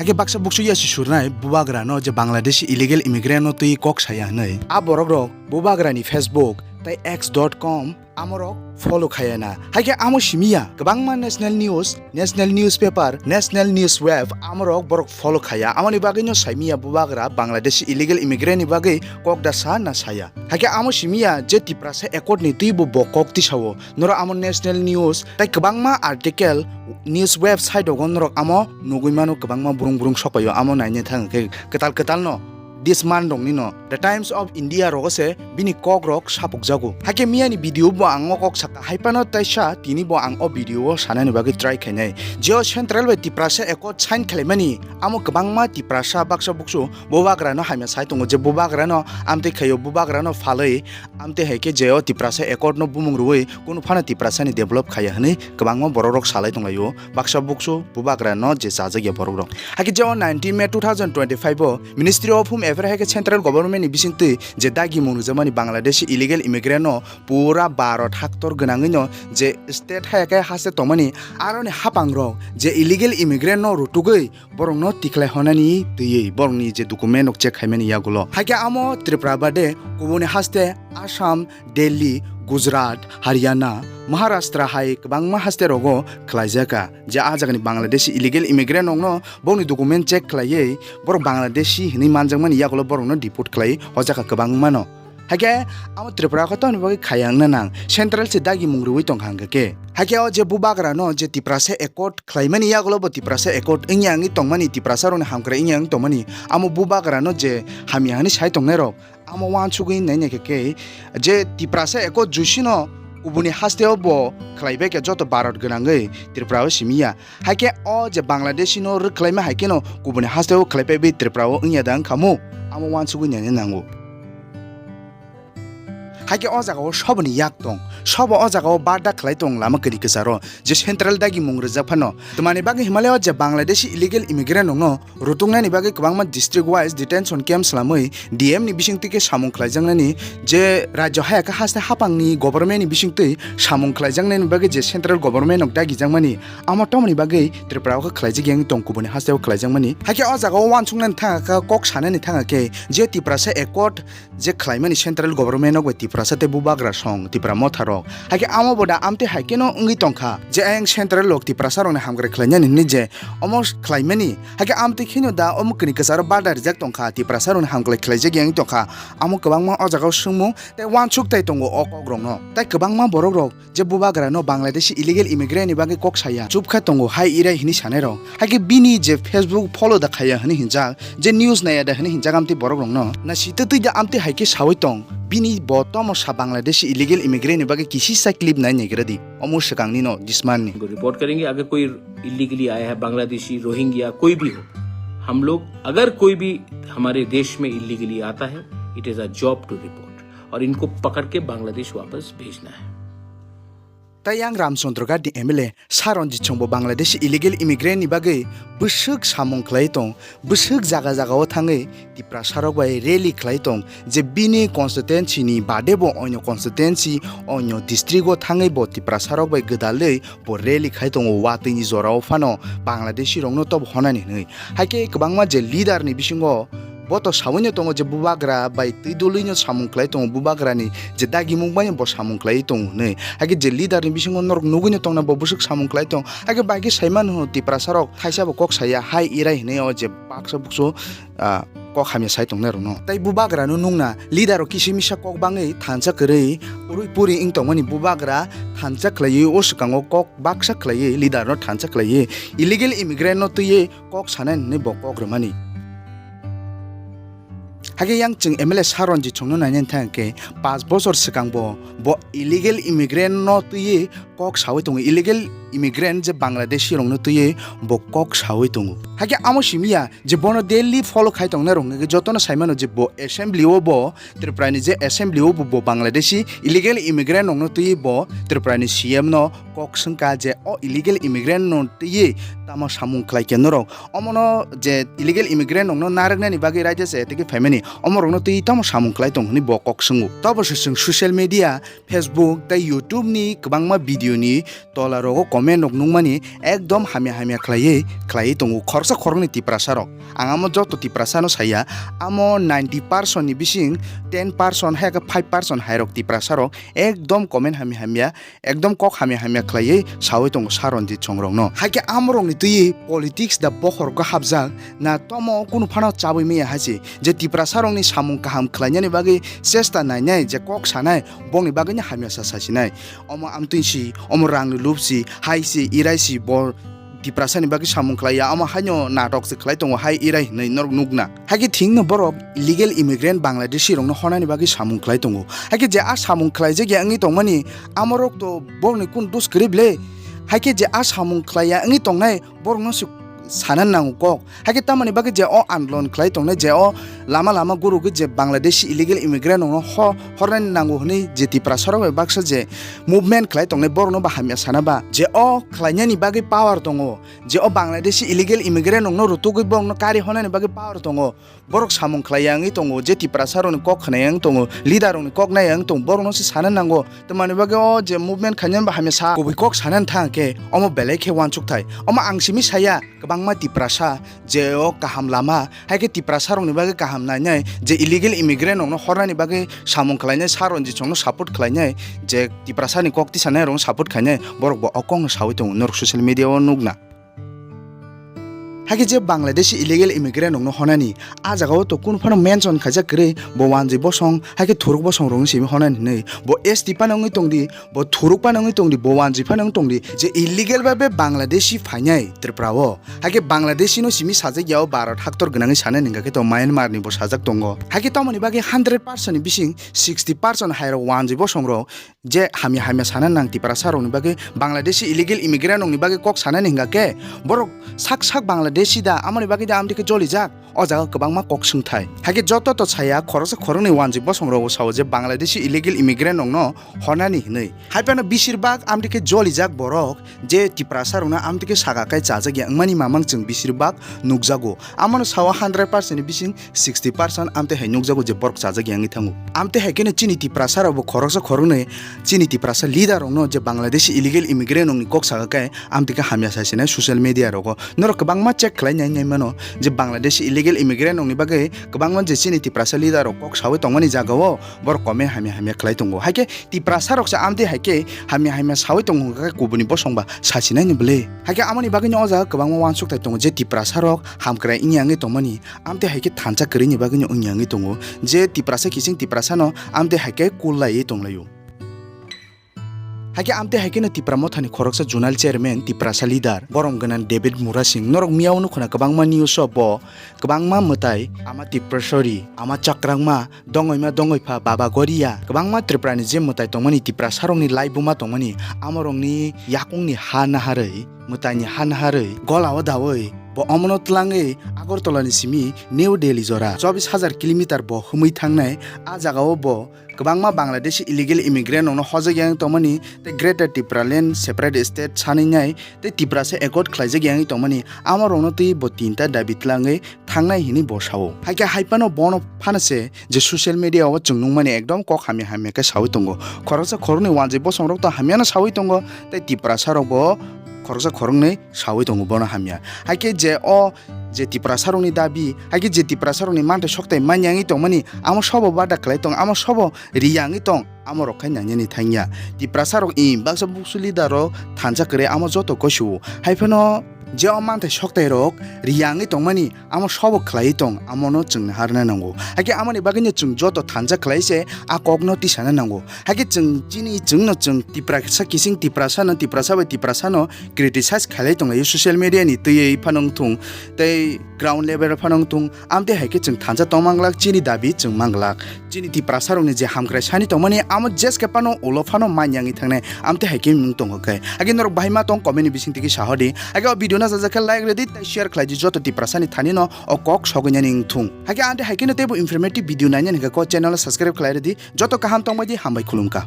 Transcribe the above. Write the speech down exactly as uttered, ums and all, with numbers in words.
Hakhe baksa buksu yasi surnai bubagra no je Bangladeshi illegal immigrant no twi kok saya hwnwi. A borok rok bubagra ni Facebook tei X dot com amorok follow khaya na. Hakhe amo simiya kwbangma national news, national newspaper, national news web amorok borok follow khaya. Amoni bagwi no saimiya bubagra Bangladeshi illegal immigrant ni bagwi kok da sa na saya. Hakhe amo simiya je Tiprasa Accord ni twi bo bo kok tisao. Norok amo national news tei kwbangma article, news website rogo norok amo nugwi mano, kwbangma burung burung sopaio amo naina thang khe kwtal kwtal no. Disman rokni no The Times of India rogo se bini kok rok sapukjago. Hakhe miyani video bo ang o kok saka, hai phano taisa tini bo ang o video o sanani bagwi try khainai. Jeo central bai Tiprasa Accord sign khlaimani amo kwbangma Tiprasa baksa buksu bubagra no hamya sai tongo je bubagra no amtwi khaio, bubagra no phalwi amtwi hai khe jeo Tiprasa Accord no bumung rwui kunu phano Tiprasa ni develop khaya hwnwi kwbangma borok rok salai tonglaio. Baksa buksu bubagra no je chajak ya borok rok. Hakhe jeo nineteen May two thousand twenty-five o Ministry of Home Affairs hai khe central government ni bisingtwi je dagimung rwjakmani Bangladeshi illegal immigrant no pura Bharat haktor gwnangwi no je state hai khe haste tongmani aroni hapang rok je illegal immigrant no rutugwi borokno tikhlai honani twiwi borokni je document rok check khaimani yagulo. Hakhe amo Tripura bade kubuni haste Assam, Delhi, Gujarat, Haryana, Maharashtra hai kwbangma haste rogo khlaijaka. Je a jagani Bangladeshi illegal immigrant rokno borokni document check khlaiwi borok Bangladeshi hinwi manjakmani yagulo borokno deport khlai o jaga kwbangmano. Hakhe amo Tripura khe tamoni bagwi khaya wngna nang? Central se dagimung rwui tongkha hwnkhe khe. Hakhe o je bubagra no je Tiprasa Accord khlaimani yagulo bo Tiprasa Accord wngya wngwi tongmani, Tiprasa rokni hamkrai wngya wngwi tongmani, amo bubagra no je hamya hwnwi sai tongnai rok amo wansugwi naina khe khe je Tiprasa Accord juisino kubuni hasteo bo khlaibai khe joto Bharat gwnangwi Tripura o simiya. Hakhe o je Bangladeshi no rwkhlaima hai kheno kubuni hasteo khlaipai bai Tripura o wngya da wngkhamu, amo wansugwi naina nango. Hakhe o jaga o soboni yak tong, sobo o jaga o barda khlai tong lama kwrwi kwcharo je central dagimung rwjak phano. Twmani bagwi Himalaya o je Bangladeshi illegal immigrant rokno rutuknani bagwi kwbangma district wise detention camp swlamwi D M ni bisingtwi khe samung khlaijaknani je rajyo haya khe haste hapangni government ni bisingtwi samung khlaijaknani bagwi je central government rok dagijakmani amo tamoni bagwi Tripura o khe khlaijak yang tong kubuni haste o khlaijakmani. Hakhe o jaga o wansuknani thangkha kok sanani thangkha khe je Tiprasa Accord je khlaimani central government rok bai Tiprasa tei bubagra song Tipra motha rok. Hakhe amo bo da amtwi hai kheno wngwi tongkha je ayang central rok Tiprasa rokni hamkrai khlainani hinwi je omo khlaimani. Hakhe amtwi kheno da omo kwrwi kwcharo barda rijak tongkha, Tiprasa rokni hamkrai khlaijak yang tongkha. Amo kwbangma o jaga o swngmung tei wansuk tai tongo o kok rokno. Tei kwbangma borok rok je bubagra no Bangladeshi illegal immigrant ni bagwi kok saya chupkha tongo hai irai hinwi sanai rok. Hakhe bini je Facebook follow da khaya hwnwi hinjak, je news naya da hwnwi hinjak amtwi borok rokno. Na sitwtwi da amtwi hai khe sawi tong, bini bo tomo sa Bangladeshi illegal immigrant ni bagwi kisisa clip nai naigra di. Omo swkangni no Disman ni. उनको रिपोर्ट करेंगे। अगर कोई इलीगली आया है, बांग्लादेशी, रोहिंग्या, कोई भी हो, हम लोग, अगर कोई भी हमारे देश में इलीगली आता है, it is a job to report, और इनको पकड़ के बांग्लादेश वापस भेजना है। Tei yang Ramchandra Ghat ni M L A Saron Jisong bo Bangladeshi illegal immigrant ni bagwi bwswk samung khlai tong, bwswk jaga jaga o thangwi Tiprasa rok bai rally khlai tong, je bini constituency ni bade bo onyo constituency, onyo district o thangwi bo Tiprasa rok bai gwdalwi bo rally khai tongo, watwi ni jora o phano Bangladeshi rok no tobo honani hwnwi. Hakhe kwbangma je leader ni bisingo bo to sawino tongo je bubagra bai twi dului no samung khlai tongo, bubagra ni je dagimung bai bo samung khlai tongo hwnwi. Hakhe je leader ni bisingo norok nugwi no tongna bo bwswk samung khlai tong. Hakhe bai khe sai mano Tiprasa rok thaisa bo kok saya hai irai hwnwi o je baksa buksu, ah, kok hamya sai tongnai rokno. Tei bubagra no nungna leader rok kisa misa kok bangwi thansa kwrwi urui puri wng tongmani bubagra thansa khlaiwi o swkango kok baksa khlaiwi leader no thansa khlaiwi illegal immigrant no twiwi kok sanai hwnwi bo kok rwmani. Hakhe yang chwng M L A Saron Jisongno nainani thang khe, panch bochor swkang bo, bo illegal immigrant no twiwi kok sawi tongo, illegal immigrant je Bangladeshi rokno twiwi bo kok sawi tongo. Hakhe amo simi ya je bono daily follow khai tongnai rok hwnkhe jotono sai mano je bo assembly o bo Tripura ni je assembly o bo, bo Bangladeshi illegal immigrant rokno twiwi bo Tripura ni C M no kok swngkha je o illegal immigrant no twiwi tamo samung khlai khe norok. Omono je illegal immigrant rokno narwknani bagwi raida se tei khe phaimani, omorokno twi tamo samung khlai tong hwnwi bo kok swngo. Tobo se chwng social media, Facebook tei YouTube ni kwbangma video ni tola rogo comment rok nukmani ekdom hamya hamya khlaiwi khlaiwi tongo khoroksa khoroknwi Tiprasa rok. Ang amo joto Tiprasa no saya, amo ninety percent ni bising ten percent hai khe five percent hai rok Tiprasa rok ekdom comment hamya hamya, ekdom kok hamya hamya khlaiwi sawi tongo Sir Ranjit Song rok no. Hai khe amo rok ni twi politics da bokhorok hapjak na tomo kunu phano chabwi maya hai se je Tiprasa rok ni samung kaham khlainani bagwi chesta nainai je kok sanai bongni bagwi no hamya sa sasinai. Omo amtwi si, omo rang ni lup si, hai si, irai si, bo Tiprasa ni bagwi samung khlai ya, omo haino natok se khlai tongo, hai irai hinwi norok nukna. Hai khe thik no borok illegal immigrant Bangladeshi rok no honani bagwi samung khlai tongo. Hai khe je a samung khlai jak ya wngwi tongmani, amo rok to borok ni kun dos kwrwi ble. Hai khe je a samung khlai ya wngwi tongnai, borok no se sana nango kok. Hai khe tamoni bagwi je o andolon khlai tongnai, je o lama lama gurugwi je Bangladeshi illegal immigrant rokno ho-, hornani nango hwnwi je Tiprasa rok bai baksa je movement khlai tongnai, borokno ba hamya sana ba. Je o khlainani bagwi power tongo, je o Bangladeshi illegal immigrant rokno rutugwi borokno kari honani bagwi power tongo, borok samung khlai ya wngwi tongo, je Tiprasa rokni kok khna ya wng tongo, leader rokni kok nai ya wng tongo, borokno se sana nango. Tamoni bagwi o je movement khainani ba hamya sa kubui kok sanani thang khe omo belai khe uansuk thai. Omo ang simi saya, kwbangma Tiprasa je o kaham lama, hai khe Tiprasa rokni bagwi kaham nainai, je illegal immigrant rokno hornani bagwi samung khlainai, Sir Ranjit Songno support khlainai, je Tiprasa ni kok tisanai rokno support khainai, borok bo o kokno sawi tongo, norok social media o nukna. Hai khe je Bangladeshi illegal immigrant rokno honani, a jagao to kunu phano mention khaijak kwrwi, bo Wanjwi Bosong, hai khe Thuruk Bosong rokno simi honani hinwi, bo S T phano wngwi tongdi, bo Thuruk phano wngwi tongdi, bo Wanjwi phano wngwi tongdi, je illegal bai be Bangladeshi phainai Tripura o. Hai khe Bangladeshi no simi sajak ya o Bharat haktor gwnangwi sanani hingka khe to Myanmar ni bo sajak tongo. Hai khe tamoni bagwi hundred percent ni bising sixty percent hai rok Wanjwi Bosong rok je hamya hamya sana nang Tiprasa rokni bagwi Bangladeshi illegal immigrant rokni bagwi kok sanani hingka khe borok sak sak Bangladeshi da amoni bagwi da amtwi khe jolijak. O jaga kwbangma kok swngthai. Hai khe joto to saya khoroksa khoroknwi Wanjwi Bosong rok bo sao je Bangladeshi illegal immigrant rokno honani hinwi. Hai phano bisir bak amtwi khe jolijak borok je Tiprasa rokno amtwi khe saka kai chajak ya wngmani mamang chwng bisir bak nukjago. Amano sao hundred percent ni bising sixty percent amtwi hai nukjago je borok chajak ya wngwi thango. Amtwi hai kheno chini Tiprasa rok bo khoroksa khoroknwi chini Tiprasa leader rokno je Bangladeshi illegal immigrant rokni kok saka kai amtwi khe hamya sai sinai social media rogo. Norok kwbangma check khlai nai nai mano je Bangladeshi illegal immigrant rokni bagwi kwbangma je chini Tiprasa leader rok kok sawi tongmani jagao borok comment hamya hamya khlai tongo. Hai khe Tiprasa rok se amtwi hai khe hamya hamya sawi tongo hwnkha khe kubuni bosong ba sasinai ni bwle. Hai khe amoni bagwi no o jaga kwbangma uansuk thai tongo je Tiprasa rok hamkrai wngya wngwi tongmani, amtwi hai khe thansa kwrwini bagwi no wngya wngwi tongo je Tiprasa kiching Tiprasa no amtwi hai khe kul laiwi tonglaio. Hai khe amtwi hai kheno Tipra Mothani khoroksa zonal chairman Tiprasa leader borom gwnang David Murasing norok miyao nukho na kwbangma news o bo kwbangma mwtai ama Tiprasori ama chakrangma dongoima dongoipha baba goria kwbangma Tripura ni je mwtai tongmani Tiprasa rokni laibuma tongmani amorokni yakungni ha naharwi mwtaini ha naharwi golao dawi bo omono twlangwi Agartala ni simi New Delhi jora chobis hajar kilometer bo hwmwi thangnai. A jagao bo kwbangma Bangladeshi illegal immigrant rokno hojak yang tongmani tei Greater Tipraland separate state sanwi nai tei Tiprasa accord khlaijak yang tongmani amo rokno twi bo tinta dabi tlangwi thangnai hinwi bo sao. Hai khe hai phano bono phano se je social media o chwng nukmani ekdom kok hamya hamya khe sawi tongo. Khoroksa khoroknwi Wanjwi Bosong rok to hamya no sawi tongo tei Tiprasa rok bo khoroksa khoroknwi sawi tongo bono hamya. Hai khe je o je Tiprasa rokni dabi, hai khe je Tiprasa rokni manthai sokthai manya wngwi tongmani, amo sobo bada khlai tong, amo sobo riya wngwi tong, amo rok khai nangya ni thangya. Tiprasa rok i baksa buksu leader rok thansa kwrwi amo joto koisu. Hai phano je o manthai sokthai rok riya wngwi tongmani, amo sobo khlaiwi tong, amono chwng naharna nango. Hai khe amoni bagwino chwng joto thansa khlai se a kokno tisana nango. Hai khe chwng chini chwngno chwng Tiprasa kiching Tiprasano, Tiprasa bai Tiprasano criticize khailai tonglaio social media ni twiwi phano wngthung, tei ground level phano wngthung, amtwi hai khe chwng thansa tong manglak, chini dabi chwng manglak. Chini Tiprasa rokni je hamkrai sani tongmani amo jeske phano ulo phano manya wngwi thangnai, amtwi hai khe wng tongo khe. Hai khe norok bahai ma tong comment ni bising twi khe sahodi. Hai khe o video no sajak khe like rwdi tei share khlaidi joto Tiprasa ni thani no o kok sogwi nani wngthung. Hai khe amtwi hai khe no teibo informative video nainani hwnkhe khe o channel o subscribe khlai rwdi. Joto kaham tongbaidi, hambai khulumkha.